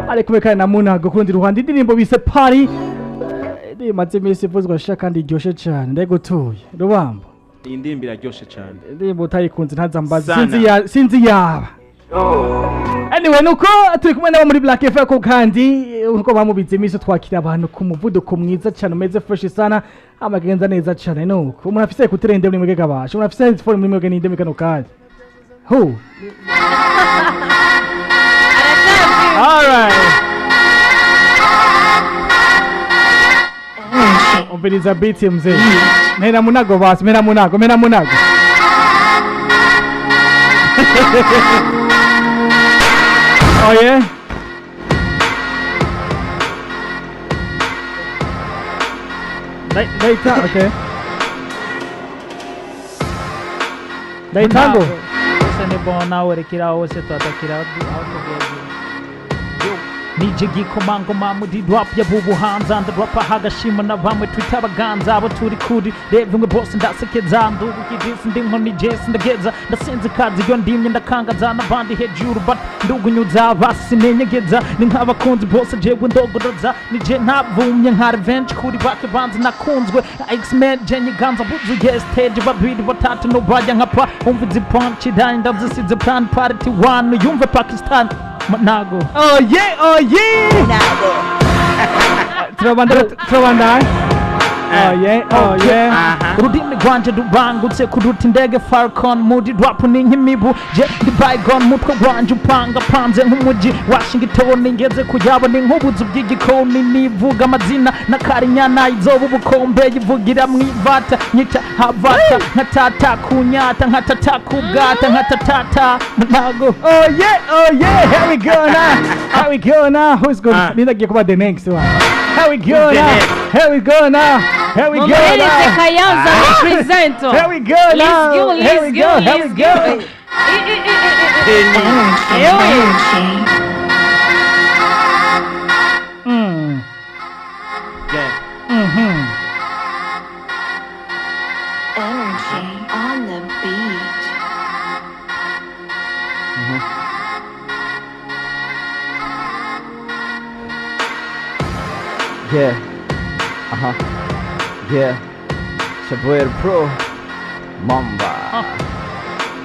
Ari kumwe kandi na Munago kurundi ruhande, indirimbo bise Party. Indirimbo imaze iminsi ivuzwa sha kandi iryoshe cane, ndagutuye Rubambo. Iyi ndirimbo iraryoshe cyane. Indirimbo utayikunze ntazambaze. Sana. Sinzi ya sinzi yaba. Anyway, nuko turi kumwe nabo muri Black FM ko kandi uko bamubize iminsi twakira abantu ku muvuduko mwiza cyane umeze fresh sana, amagenza neza cyane. Nuko umuntu afise écouteurs muri mwebwe gabasha, umuntu afise headphone muri mwebwe ninde kano kanya? Who? Alright. Umviriza beat mzee. Mera Munago basi, mera Munago, mera Munago. Oh yeah. Ndaita, okay. Ndaitango. Bose ni bon, nawe rekera hose twatakira aho tugeze. Nije gikomangoma muri rap y'abubuhanza, ndarapa hagashima na bamwe twita abaganza, abo turi kuri reba imwe bose ndasekeza, ndubugidisi ndi nkoni jesi ndageza ndasinze kazi iyo ndimye ndakangaza n'abandi hejuru but ndugunyuza basi nenyegeza ni nk'abakunzi bose jewe ndogoroza nije ntavumye nka revenge kuri bake banzi nakunzwe na X-Men jenye ganza buzuye stage babiri batatu nobajya nka pa umva izi punch line ndazisize plan party one yumve Pakistan Nago. Oh yeah, oh yeah. Turabandanya, turabandanya. Oh yeah, oh yeah. Ururimi rwanje rubangutse kuruta indege Falcon, muri rap ni nk'imibu, je ndi bygone, mutwe wanje upanga panze nk'umuji Washington, ngeze kuyabo ni nk'ubuzu bw'igikoni, nivuga amazina na karinyana izoba ubukombe yivugira mwivata nyita havata nkatata kunyata nkatata kubwata nkatatata Nago. Oh yeah, oh yeah. Here we go now. Here we go now. Who's going? Ah. Ninda giye kuba the next one. Here we go Who's the now. next? Here we go now. Here we go Mumuhereze now. Kayanza represent. Here we go Let's now. go, Here we let's go. go, Here we let's go. go. Ewe. Yeah. Energy on the beat. Yeah. Yeah. Shaboy Pro. Mamba.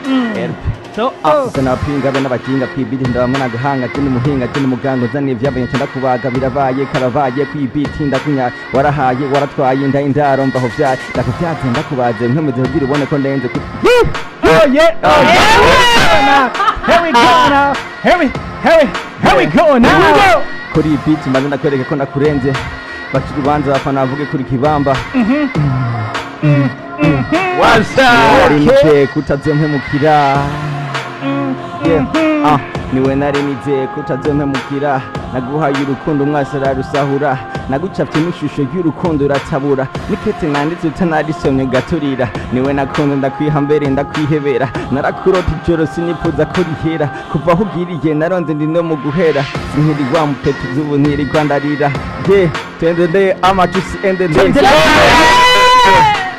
RP. So, oh. Sinapinga bene abakinga kwibiti ndabamwe nagahanga tini muhinga tini muganga uzaniye ivyabonye nca ndakubaga birabaye karabaye kwibiti ndakunya warahaye waratwaye inda indaro mvaho vyaye ndakuvyaze ndakubaze nkomeze kugira ubone ko ndenze Oh yeah, oh yeah. Here we go now. Here we, here we, here we go now. Kuri iyi beat maze ndakwereka ko ndakurenze, baca urubanza abafana bavuge kuri kibamba. What's Nari nizeye ko utazompemukira. Yeah. Ah, niwe nari nizeye ko utazompemukira, naguhaye urukundo umwasi ararusahura, nagucapye n'ishusho y'urukundo uratabura, nikete nanditse utanarisomye gaturira, niwe nakunze ndakwiha mbere ndakwihebera, narakurota ijoro sinifuza ko rihera, kuva aho ugiriye naronze ndi no mu guhera, sinkiri wa mupeti z'ubu ntirirwa ndarira. Yeah, twendele amatusi endele.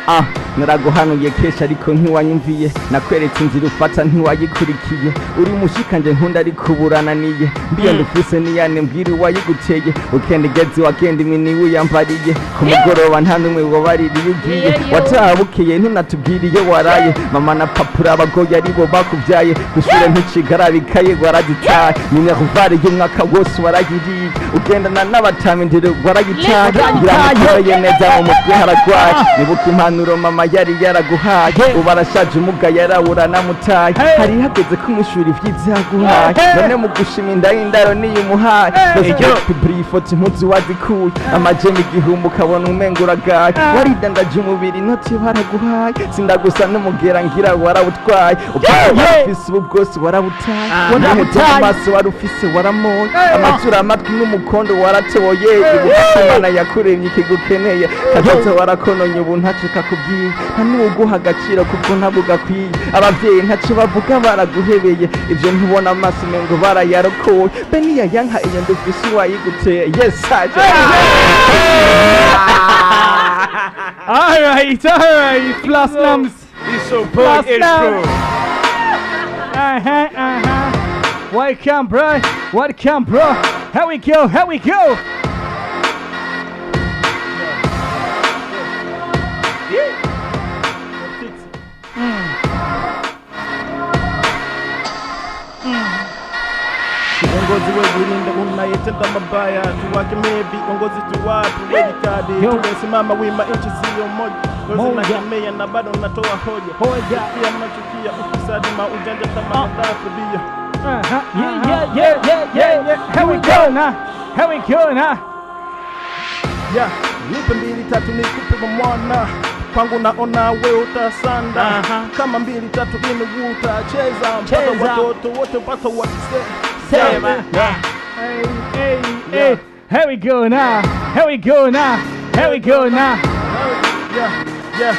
Ah, naraguhanuye kenshi ariko ntiwanyumviye, nakweretse inzira ufata ntiwayikurikiye, uri mushikanje nkunda ariko uburananiye, mbiyo ndufise niyane mbwira uwayiguteye, ukenda igezi wagenda imini wiyambariye ku mugoroba nta n'umwe wabaririye ugiye. Yeah, yo. Watahabukeye ntunatubwira iyo waraye, mama na papa abagoye aribo bakubyaye, kw'ishure ntucigarabikaye warazitaye, minerval y'umwaka wose warayiriye, ugendana n'abatamindiro warayitaye, ngira ngo neza mu mutwe haragwaye, nibuka impanuro mama yari yaraguhaye, ubu arashaje umuga yarawura namutaye, hari hageze ko umwishura ivyiza yaguhaye, none mu gushima inda y'indaro niyo umuhaye. Bibiri ifoto impuzu wazikuye amajemi igihumbi ukabona umenga uragaye, waridandaje umubiri inoti baraguhaye, sindagusa n'umugera ngira warawutwaye, ubwo warufise ubu bwose warabutaye, warabutaye amaso warufise waramoye, amazuru amatwi n'umukondo waratoboye, ibuka Imana yakuremye ikigukeneye, kazoza warakononye ubu ntaco kakubwiye, nta n'uwuguha agaciro kuko ntabwo gakwiye, abavyeyi ntaco bavuga baraguhebeye, ivyo ntubona amaso umengo barayarokoye, be niyayanka iyo ndufise uwayiguteye. Yes aje. All right. Plus nums. It's so boy Plus El Pro. nums. Uh-huh. Welcome, bro. Welcome, bro. Here we go, here we go. Kiongozi wetu linda unayetenda mabaya, tuwakemee viongozi tuwape wedi kadi. Yo. Tumesimama wima, nchi siyo moja, Moja. ngozi nakemea na bado natoa hoja Hoja. Pia nachukia ufisadi, maujanja, tamaa na tabia. Yeah, yeah, yeah, yeah, yeah. Yeah, here we go now. Here we go now. Yeah, nipe mbili tatu nikupe mwana kwangu naona we utasanda. Kama mbili tatu ine utacheza mpaka Cheza. watoto wote mpaka wakise Sema. Yeah. Hey, hey, hey. Here we go now. Here we go now. Here we go now. Yeah.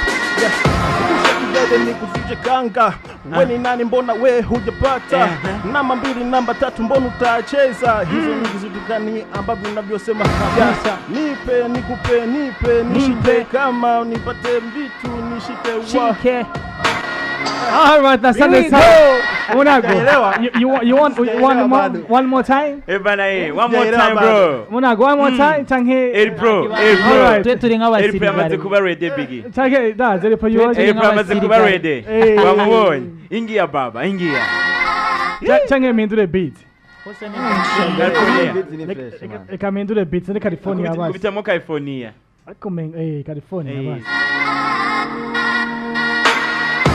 Zungusha kidede nikuvunje kanga, we ni nani? Mbona we hujapata namba mbili namba tatu, mbona utacheza hizo? Ni vitu gani ambavyo unavyosema? Yeah. Nipe nikupe, nipe nishike, kama nipate vitu nishike wa Shike. All right, asante Here we sana. Munago. Sijaelewa. You want one Sijaelewa more, bado. one more time? Eh bana, eh, one more Sijaelewa time, bro. Munago, one more time. Change. El Pro, El Pro. Alright. Twe turi El Pro amaze nk'abasirikare. kuba ready, Biggie. Change, da, zeri pa you. Twe- El Pro amaze kuba ready. Eh. Wamubonye. Ingia baba, ingia. Change mpindure beat. Hose ni California. Reka mpindure beat ni California basi. Kubitamo California. Ariko California Eh. basi.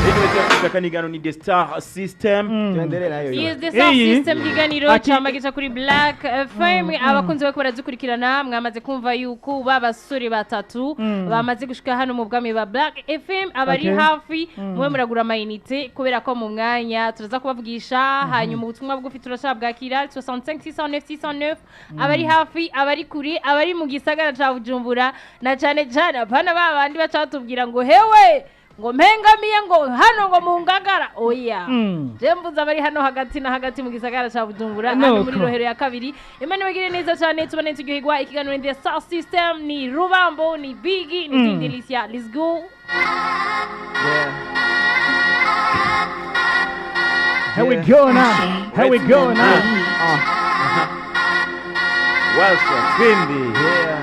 Anyway, kanigano ni The Star System. Tuendelee nayo hiyo. Yes, the Sound Iyi. System, kiganiro cama gica kuri Black FM. Abakunzi bariko baradukurikirana, mwamaze kumva yuko ba basore batatu bamaze gushika hano mu bwami ba Black FM. Abari hafi mube muragura amayinite kubera ko mu mwanya turaza kubavugisha. Hanyuma ubutumwa bugufi turashabwakira 65 609 609. Abari hafi, abari kure, abari mu gisagara ca Bujumbura na cane cane, apana ba bandi baca batubwira ngo hewe, ngo mpengamiye, ngo hano, ngo mu Ngagara, oya. Je mbuze abari hano hagati na hagati mu gisagara ca Bujumbura, hano muri Nuko. Rohero ya kabiri. Imana ibagire neza cyane, tubane turyoherwa ikiganiro. Ni The Sound System, ni Rubambo, ni Biggie, ni Delicia. Let's go. Yeah. Here we go now. Here we go now. Washa, twende. Yeah.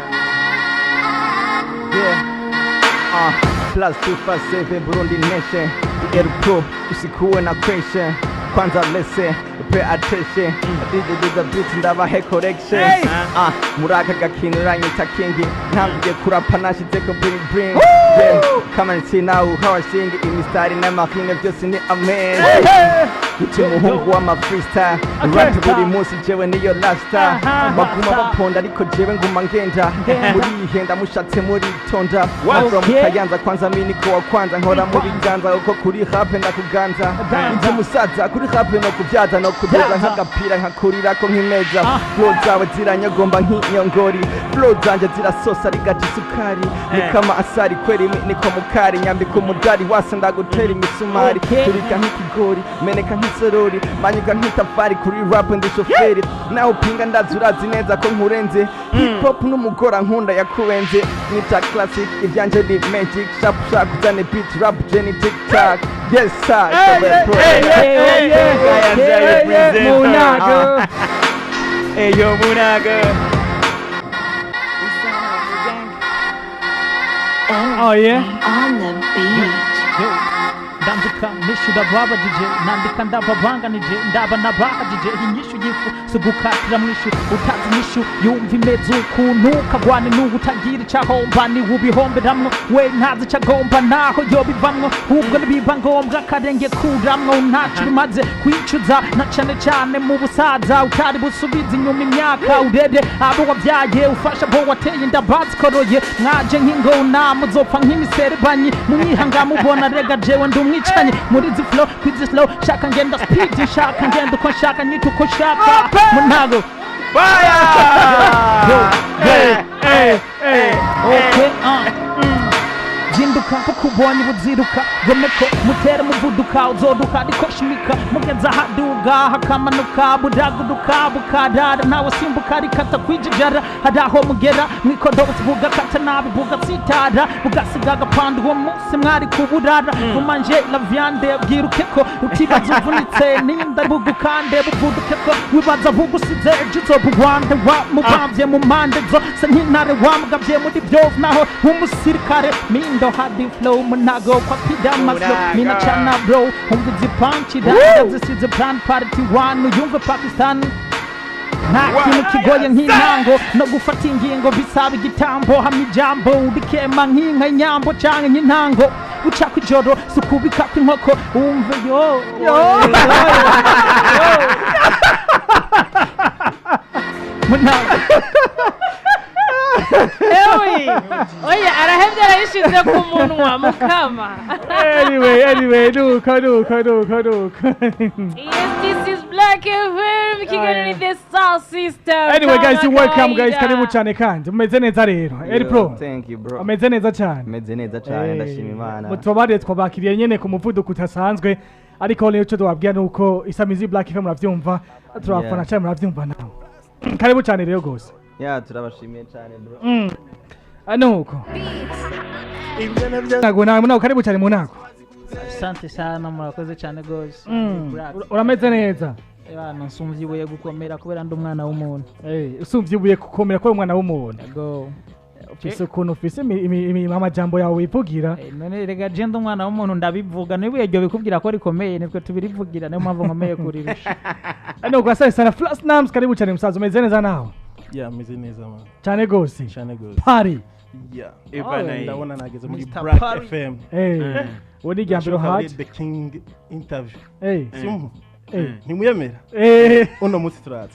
+257 Burundi Nation. The El Pro, usikuwe na question. Kwanza listen, pay attention. DJ do the beat, ndabahe correction. Hey! Muri aka gakino uranyita king. Ntangiye kurapa nashizeko bling bling. Yeah, come and see now how I sing. Imistari n'amahine byose ni amazing. Uti umuhungu w'ama freestyle. Rap buri munsi jewe niyo lifestyle. Baguma baponda ariko jewe nguma ngenda. Murihenda mushatse muritonda. From Kayanza kwanza mi niko wa kwanza, nkora mu biganza kuko kuri rap ndakuganza. Ndi umusaza kuri rap, no kubyaza no kudoza nk'agapira nkakurirako nk'imeza. Flow zawe ziranyogomba nk'inyongori, flow zanje zirasosa rigata isukari, ni kama asari kweri, niko mukari nyambika umudari wase ndagutera imisumari. Turika nk'ikigori, meneka nk'isorori, manyuka nk'itafari, kuri rap ndi shoferi. Nawe upinga ndazi urazi neza ko nkurenze. Hip hop n'umugora nkunda yakubenze, nita classic, ivyanje ni magic, sharp sharp, uzane beat rap jenny tik tak. Yes sir, it's the Red Pro. Hey, hey, hey, hey, Munago. Hey yo, Munago. Oh yeah. On the beat. Yo, ndandika nishyura babajije, nandika ndababanganije, ndaba nabahagije inyishu y'ifu si ugukatira mwishu utazi inyishu yumva imeze ukuntu kagwane n'ubu utagira icyo ahomba niwe ubihomberamwo, we ntazi icyo agomba naho yobivamwo, ahubwo nibiba ngombwa akarenge kuramwo ntacyo bimaze kwicuza na cane cane mu busaza utari busubize inyuma imyaka, urere abo wabyaye, ufasha abo wateye inda bazikoroye. Mwaje nk'ingona muzopfa nk'imiserebanyi mumwihanga mubona rega jewe ndi umwicanyi muri izi flow kwizi slow, shaka ngenda speed, shaka ngenda uko nshaka, nyita uko nshaka, Munago. Fire! Yo, Hey, hey. okay. Zinduka. Buzinduka bukubonye buziruka, gomeko mutere muvuduka, uzoduka ariko shimika mugeza ahaduga hakamanuka, buraguduka bukarara, ntawe simbuka rikata kwijijara, hari aho mugera mwikodotsi bugakata nabi bugatsitara, bugasiga agapanda uwo munsi mwari kuburara. Vumanje la viande bwiruke ko utibaza uvunitse ninda bugukande, buvuduke ko wibaza bugusize ejo uzobugwande wa mubamvye mu mpande zose nk'intare wamugavye muri vyose naho umusirikare mindo hadi flow munago kwa pidamaslo mina chana bro umva izi punch iranga zisize plan party one uyumve Pakistan. Nta kintu kigoye nk'intango no gufata ingingo bisaba igitambo, hamwe ijambo urikema nk'inka inyambo canke nk'intango uca kw'ijoro si ukubika kw'inkoko wumve yo yo yo. Munago. Ewe oya, arahevye, arayishize ku munwa mukama. Anyway, nuko nuko nuko nuko. Yes, this is Black FM, Kigali ni The Star System. Anyway guys, Kama welcome guys, kawaida. Karibu cyane kandi mumeze neza rero. Eri Pro Thank you, bro. ameze neza cyane. Meze neza cyane, ndashima Imana. Mutubabare twabakiriye nyene ku muvuduko utasanzwe, ariko rero icyo tubabwira ni uko Isamizi Black FM muravyumva, turabafana cyane, muravyumva nawe. Karibu cyane rero gose. Yeah, turabashimiye cyane, bro. Nuko ntago nawe munago, karibu cyane munago. Asante sana, murakoze cyane rwose. Black. Urameze neza? Ebana, nsumvye ibuye gukomera kubera ndi umwana w'umuntu. Usumvye ibuye gukomera kubera umwana w'umuntu. Yego. Ufise ukuntu ufise amajambo yawe wivugira. None rega je ndi umwana w'umuntu, ndabivuga n'ibuye ryo bikubwira ko rikomeye, nitwe tubirivugira, niyo mpamvu nkomeye kurirusha. Nuko asante sana Flash Nams, karibu cyane musaza, umeze neza nawe? Yeah, meze neza man. Cyane gose. Cyane gose. Party. Yeah. Eva Ndabona nageze muri Mr. Black Parry. FM. Ubu ni irya mbere Ndashaka muri uhaje. The King interview. Simu. Ntimuyemera? Uno munsi turaza.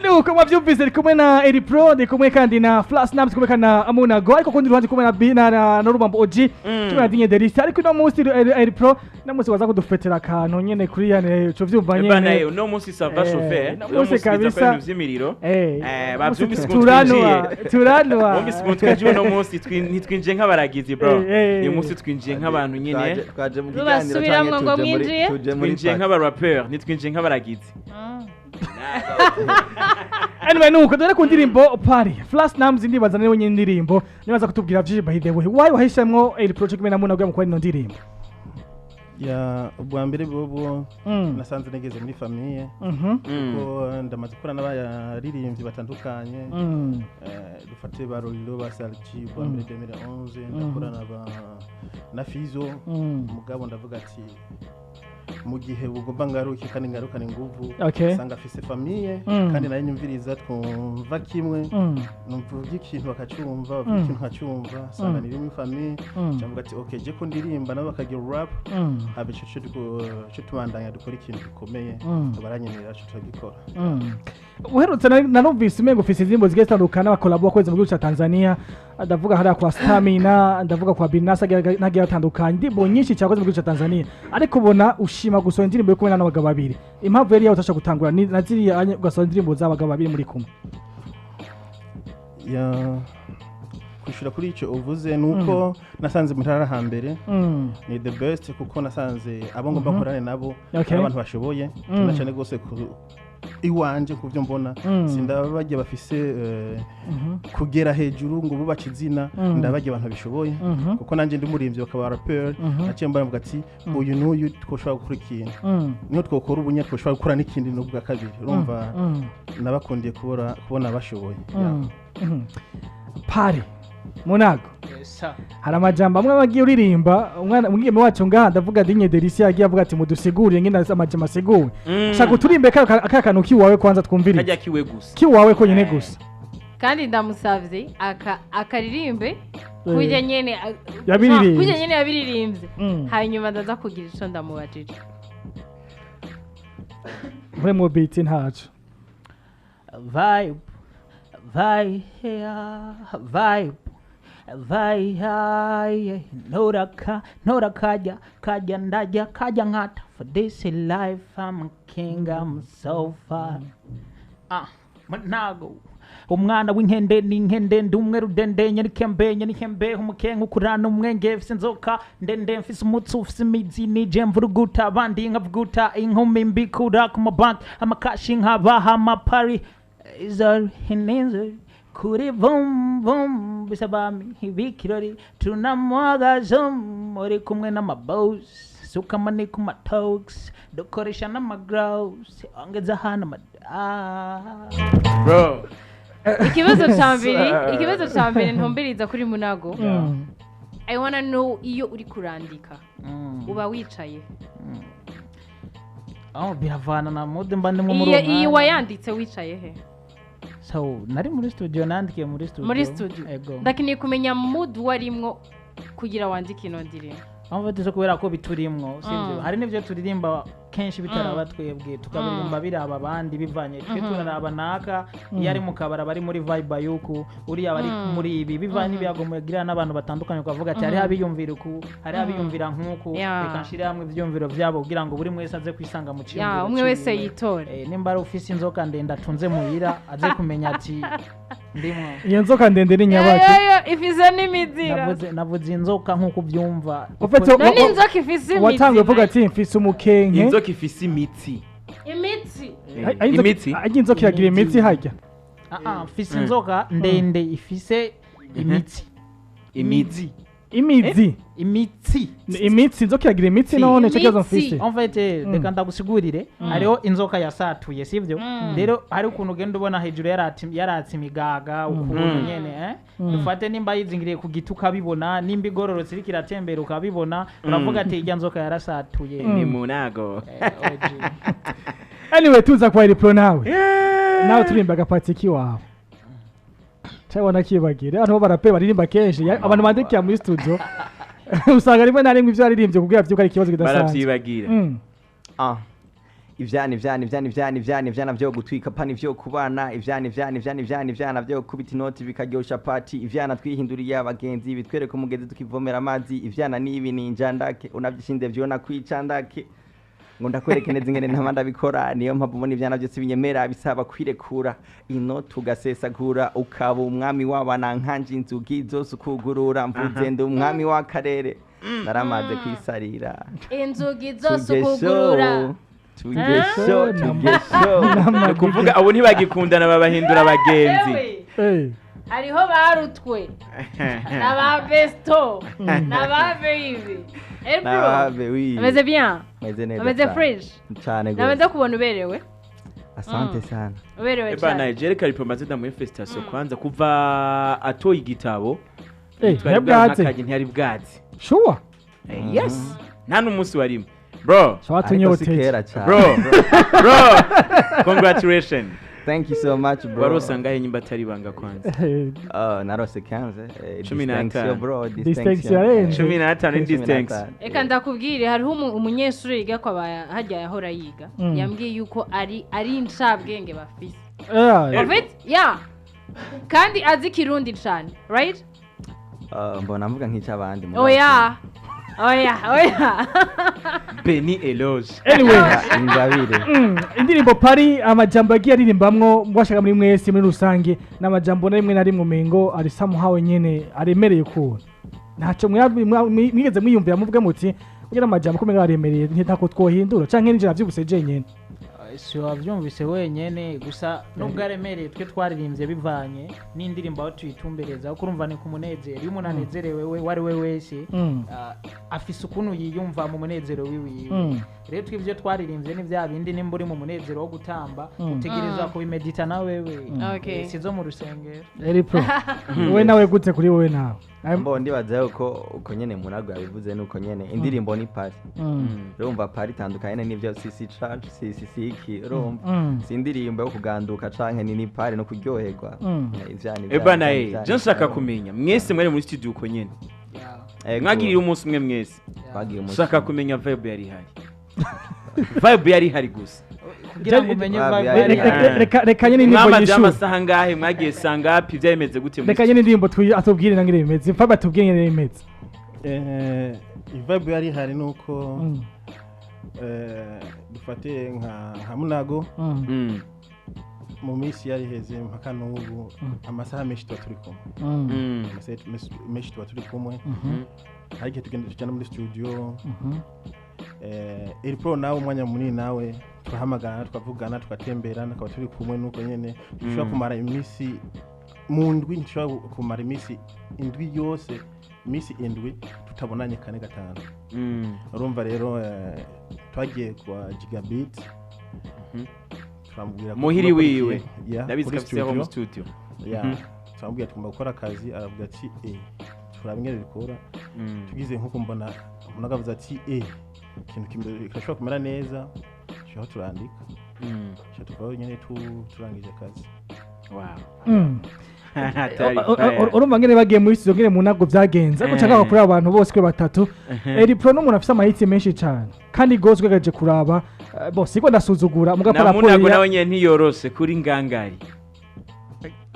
Nuko mwavyumvise, ndi kumwe na Eri Pro, ndi kumwe kandi na Flash Snaps, kumwe kandi na Amunago, ariko kundi ruhande kumwe na B na Rubambo OG, kumwe na Dinye Delisi. Ariko uno munsi Eri Pro no munsi waza kudufetera akantu nyene kuri yane uco vyumva Eba naye nyene. uno munsi ça va chauffer. Uno Uno munsi munsi biza kabisa. kwa ibintu vy'imiriro. Bavyumvise ukuntu Turanwa, twinjiye. turanwa. Bumvise ukuntu twinjiye uno munsi, ntitwinjiye nk'abaragizi, bro. Eh. Uyu munsi twinjiye nk'abantu nyine. Twaje mu kiganiro Rubasubiramwo canke ngo tuje muri mwinjiye? tuje muri Twinjiye party. nk'abarapeur, ntitwinjiye nk'abaragizi. Anyway, nuko dore ku ndirimbo Party. Flash Nams ndibaza niwe nyine indirimbo. Nibaza kutubwira vyinshi by the way. Why wahisemwo Eri Pro cyo kumwe na Munago mu kwa ino ndirimbo? Yeah, ubwa mbere bobo nasanze nageze muri famille kuko ndamaze gukora n'abaririmbyi batandukanye. Dufate ba Roriro, ba Salchi ubwa mbere 2011 ndakorana na Fizo. Mugabo ndavuga ati mu gihe bugomba ngaruke kandi ngarukane inguvu, usanga afise famille kandi nayo nyumviriza, twumva kimwe, numvuga ikintu bakacyumva, bavuga ikintu nkacyumva, usanga ni muri famille. Cyangwa ati okay, je ko ndirimba nabo bakagira rap, haba ico cyo tubandanya dukora ikintu gikomeye, baranyemerera cyo turagikora. Uherutse narumvise umengo ufise indirimbo zigiye zitandukana abakolabo wakoze mu gihugu ca Tanzania, ndavuga hariya kwa Stamina, ndavuga kwa Binasa n'agiye atandukanye, indirimbo nyinshi cyakoze mu gihugu ca Tanzania, ariko ubona ushima gusohora indirimbo yo kumwe n'abagabo babiri. Impamvu yari yawe utasha gutangura ni na ziriya ugasohora indirimbo z'abagabo babiri muri kumwe? Ya, kwishura kuri icyo uvuze ni uko nasanze mu ntara hambere ni the best, kuko nasanze abo ngomba nkorane nabo ari abantu bashoboye na cyane rwose iwanje ku byo mbona. Sindabajya bafise kugera hejuru ngo bubace izina, ndabajya abantu babishoboye, kuko nanjye ndi umuririmbyi bakaba rapper. Naciye mbona mvuga ati uyu n'uyu twoshobora gukora ikintu, niho twokora ubunya twoshobora gukora n'ikindi n'ubwa kabiri. Urumva nabakundiye kubona bashoboye. Yeah. Pari Munago, hari amajambo amwe agiye uririmba umwana umwigeme wacu ngaha, ndavuga Dinye Delisi, yagiye avuga ati mudusigurire ngene amajambo asiguwe. Shaka uturimbe ka kantu kiwawe kwanza twumvirize. Kajya kiwe gusa. Kiwawe konyene gusa. Kandi ndamusavye akaririmbe kurya nyene Yabiririmbye. Kurya nyene yabiririmbye, hanyuma ndaza kugira ico ndamubajije. Muri mu beat ntaco. Vibe, vibe, yeah, vibe, vibe, yeah. Ntoraka, ntorakajya, kajya ndajya, kajya nkata. For this life I'm a king, I'm so far. Ah, Munago. Umwana w'inkende ni inkende, ndi umwe rudende, nyarikembe nyarikembe, umukenke ukurana umwenge, mfise inzoka ndende, mfise umutsi ufise imizi, nije mvuruguta abandi nkavuguta inkumi mbikura ku mabanki, amakashi nkabaha amapari izori ininzu kuri vum vum, bisaba ibikirori tunamwaga zoom, uri kumwe n'amabos, suka mani ku matox, dukoresha n'amagrows, ongeza hano ama ah. Bro. Ikibazo ca mbere ntumbiriza kuri Munago. I wanna know, iyo uri kurandika uba wicaye? Oh, biravana na mood mba ndimo muri Iyo uwo iyi mwanya. wayanditse wicaye he? So nari muri studio, nandikiye muri studio. Muri studio. Ego. Ndakeneye kumenya mood warimwo kugira wandike ino ndirimbo. Aho tuzo kubera ko biturimwo, sivyo? Hari n'ivyo turirimba kenshi bitaraba twebwe, tukabiririmba biraba abandi, bivanye twe turaraba naka iyo ari mu kabara bari muri vibe yuku uriya bari muri ibi, bivanye n'ibiyago mugira n'abantu batandukanye, ukavuga ati hariho abiyumvira uku, hariho abiyumvira nk'uku, reka nshire hamwe ivyiyumviro vyabo kugira ngo buri wese aze kwisanga mu ciyumviro Umwe wese ciwe. yitore. Nimba ari ufise inzoka ndende atunze muhira, aze kumenya ati ndimwo. Iyo nzoka ndende ni nyabaki? Yo, ifise n'imizira. Navuze inzoka nk'uko ubyumva. Ufite None inzoka ifise imizi? Watanguye uvuga ati mfise umukenke. Inzoka ifise imitsi. Imitsi. Imitsi. Ajya inzoka iragira imitsi hajya? Ah, ah, mfise inzoka ndende ifise imitsi. Imitsi. Imizi? Imitsi. Ni imitsi, inzoka iragira imitsi? None icyo kibazo Imitsi. mfise. En fait, reka ndagusigurire. Hariho inzoka yasatuye, sivyo? Rero hari ukuntu ugenda ubona hejuru yaratse imigaga ukuntu nyene, eh? Dufate nimba yizingiriye ku giti ukabibona, nimba igororotse iriko iratembera ukabibona, uravuga ati irya nzoka yarasatuye. Ni Munago. OG. Anyway, tuza kwa Pro, nawe turirimba agapatiki wawe cyangwa nakibagira. Abantu bo barape baririmba kenshi. Abantu bandikira muri studio usanga rimwe na rimwe ivyo yaririmbye kubwira vyuko ari ikibazo kidasanzwe. Baravyibagira. Ah. Ivyana, ivyana, ivyana, ivyana, ivyana, ivyana vyo gutwika pani vyo kubana, ivyana, ivyana, ivyana, ivyana, ivyana vyo kubita inoti bikaryosha pati, ivyana twihinduriye abagenzi bitwereka umugezi tukivomera amazi, ivyana nibi ninja ndake unavyishinde vyona kwica ndake ngo ndakwereke neza ingene ntama ndabikora. Niyo mpamvu ubona ivyana byose binyemera, bisaba kwirekura inoti ugasesagura ukaba umwami w'abana nkanje, inzugi zose ukugurura, mvuze ndi umwami w'akarere, naramaze kwisarira. Inzugi zose ukugurura. Tugesho, tugesho. Ni ukuvuga abo ntibagikundana, babahindura abagenzi. Ewe, hariho barutwe n'aba besto n'aba baby. Eh, bro. Nabe wi. Ameze bien? Meze neza Ameze cyane. fresh? Cyane Namaze gose. kubona uberewe. Asante sana. Uberewe Eba cyane. Nigeria karipo maze ndamuhe félicitation kwanza kuva atoye igitabo. Ntiyari bwaze. Ntiyari bwaze. Sure? Yes, nta n'umunsi warimo, bro. Shaba Ariko si tunyoteje. kera cyane. Bro, bro, congratulations. Thank you so much, bro. Warose angahe nyimba atari ibanga kwanza? Narose 15. 15. Distinction, bro. Distinction Distinction. yarenze. 15 ni distinction. 15. Reka ndakubwire, hariho umunyeshuri yiga kwa hajya yahora yiga, yambwiye yuko ari incabwenge bafise. En fait, yeah, kandi azi Kirundi cane, right? Mbona mvuga nk'icy'abandi mugabo. Oya, oya, oya. Beni Eloge. Anyway. Ingabire. Indirimbo pari, amajambo yagiye aririmbamwo mwashaka muri mwese muri rusange n'amajambo na rimwe na rimwe umengo ari somehow nyene aremereye ukuntu. Ntacyo mwigeze mwiyumvira muvuge muti kugira amajambo kumenga aremereye ntako twohindura, canke ninjira navyibuse jenyene? Si wabyumvise wenyene gusa, nubwo aremereye twe twaririmbye bivanye n'indirimbo aho tuyitumbereza, kuko urumva ni ku munezero. Iyo umuntu anezerewe, we uwo ari we wese afise ukuntu yiyumva mu munezero wiwiwe. Rero twe ibyo twaririmbye ni bya bindi, nimba uri mu munezero wo gutamba, utegerezwa kubimedita na wewe. Si zo mu rusengero. Eri Pro, wowe nawe gute kuri wowe nawe? Mbo ndibaza yuko uko nyene Munago yabivuze nuko nyene indirimbo ni party. Urumva party itandukanye n'ivyo si church, si iki, urumva si indirimbo yo kuganduka canke ni party no kuryoherwa. Ivyana, ivyana, Eba naye ivyana, je nshaka ivyana. kumenya, mwese mwari muri studio uko nyene? Ego. Mwagirira umunsi umwe mwese? Twagiye umunsi Nshaka umwe. kumenya vibe yari ihari, vibe yari ihari gusa. Kugira ngo umenye Vibe vibe yari yari ihari. ihari. Reka nyene indirimbo Mwamaze yishure. amasaha angahe? Mwagiye sangapi? Byameze gute muri Reka nyene indirimbo atubwire nangire bimeze. Fabe atubwire nyene bimeze. Vibe yari ihari nuko dufate nka Munago. Mu minsi yari iheze mpaka n'ubu, amasaha menshi tuba turi kumwe. Amasaha menshi tuba turi kumwe. Hari igihe tugenda tujyana muri studio. Elipro nawe umwanya munini nawe turahamagarana, tukavugana, tugatemberana, tukaba turi kumwe. Nuko nyene dushobora kumara iminsi mu ndwi, ntushobora kumara iminsi indwi yose, iminsi 7 tutabonanye kane gatanu. Urumva rero, twagiye kwa Gigabit, turamubwira ko Muhiri tugomba wiwe. Yeah, Ndabizi kuri ko afise home studio. studio. Yeah, turamubwira tugomba gukora akazi, aravuga ati turaba ingene bikora. Tugize nkuko mbona umuntu akavuze ati ikintu kirashobora kumera neza, tushobora turandika. Tuca tuvaho nyene turangije akazi. Wow. Hatari fire. Urumva ngene bagiye muri studio, ngene mu ntabwo byagenze, ariko nshaka kuri abantu bose kwe batatu. Elipro n'umuntu afise amahiti menshi cyane kandi gose ugerageje kuraba, bo siko ndasuzugura muga Na paraporo Munago nawe nyene ntiyoroshe kuri ngangari.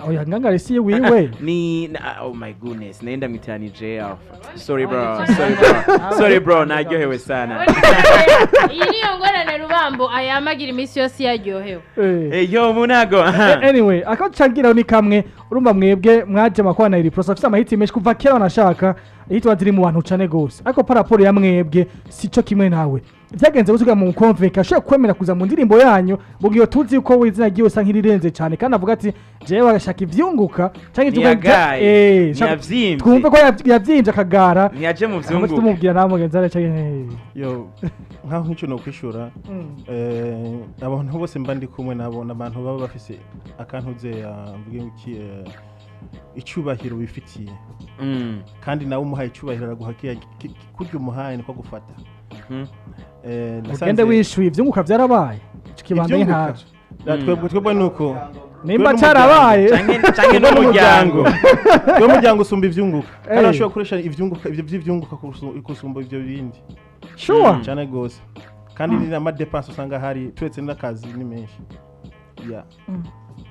Oya, ngangari si wiwe. Ni oh my goodness, naenda mwitanije Alpha. Sorry bro, sorry bro, sorry bro, naryohewe sana. Iyi niyo ngorane Rubambo ayamagira iminsi yose yaryohewe. Eh, yo Munago. Anyway, akacagira ni kamwe. Urumva mwebwe mwaje makwana Elipro afise amahiti menshi kuva kera, banashaka ihitwa ziri mu bantu cane gose, ariko paraporo ya mwebwe sico kimwe. Nawe byagenze gute mu konveka ashobora kwemera kuza mu ndirimbo yanyu, mu gihe tuzi ko we izina ryiwe usa nk'irirenze cyane, kandi avuga ati jewe bagashaka ivyunguka canke ivyunguka? Ntiyagaye, ntiyavyimbye. Twumve ko yavyimvye akagara. Ntiyaje mu Hama vyunguka. tumubwira nawe mugenzi wawe canke Yo, nkaho nk'icyo nokwishura, abantu bose mba ndi kumwe nabo ni abantu baba bafise akantuze, mvuge iki, icyubahiro bifitiye. Kandi nawe umuhaye icyubahiro araguha kiriya kurya umuhaye niko gufata. Ugende wishuye, ivyunguka vyarabaye. Ico kibandanye Ivyunguka? ntaco. Twebwe nuko nimba Twe carabaye. Canke n'umuryango. Twe umuryango usumba ivyunguka, kandi urashobora gukoresha ivyunguka, ivyo vy'ivyunguka kusumba ivyo bindi. Cyane gose, kandi ni n'amadépenses usanga hari turetse n'akazi ni menshi. Yeah.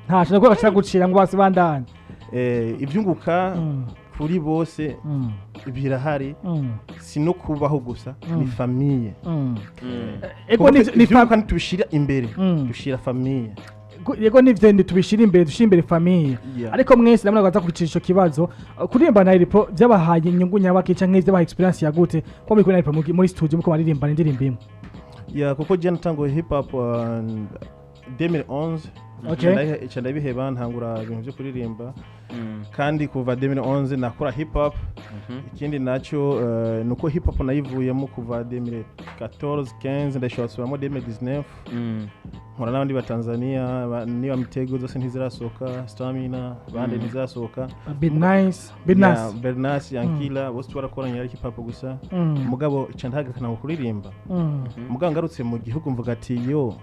Ntaco nakubwira bashaka gucira ngo basi bandanye. Ivyunguka kuri bose birahari. Si no kubaho gusa, ni famille. Ego. Kuko Ni ivyunguka ntitubishira imbere, dushira famille. Yego, nivyo, ndi tubishira imbere, dushira imbere famille. Ariko mwese ndabona baza kugicisha ico kibazo. Kuririmba na Elipro byabahaye inyungu nyabaki canke byabahaye experience ya gute ko muri kumwe na Elipro muri studio muko baririmbana indirimbo imwe? Yeah, kuko je natanguye hip hop 2011. Nca ndabiheba, ntangura ibintu byo kuririmba. Kandi kuva 2011 nakora hip hop. Ikindi nacyo, nuko hip hop nayivuyemo kuva 2014 15, ndashobora gusubiramo 2019. Nkora n'abandi ba Tanzania, niba mitego zose ntizirasohoka, Stamina bande ntizirasohoka. Be nice, be nice. Bernas Yankila bose twarakoranye, ari hip hop gusa. Mugabo ica ndahagarika ntabwo kuririmba. Mugabo ngarutse mu gihugu mvuga ati yo,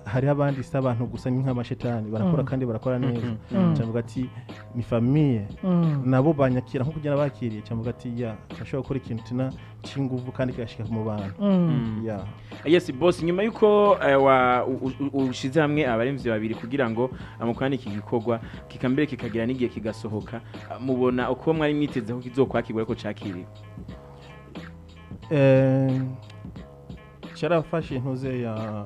hariho abandi si abantu gusa, ni nk'amashetani barakora kandi barakora neza. Nca mvuga ati ni famille. Nabo banyakira nko kugenda bakiriye. Nca mvuga ati ya, ndashobora gukora ikintu tina c'inguvu kandi kigashika mu bantu. Ya. Yes boss, nyuma yuko wa ushize hamwe abaremvyi babiri kugira ngo mukorane iki gikorwa, kikambere kikagira n'igihe kigasohoka, mubona uko mwari mwiteze ko kizokwakirwa ariko cakiriwe? Cyarafashe intuze ya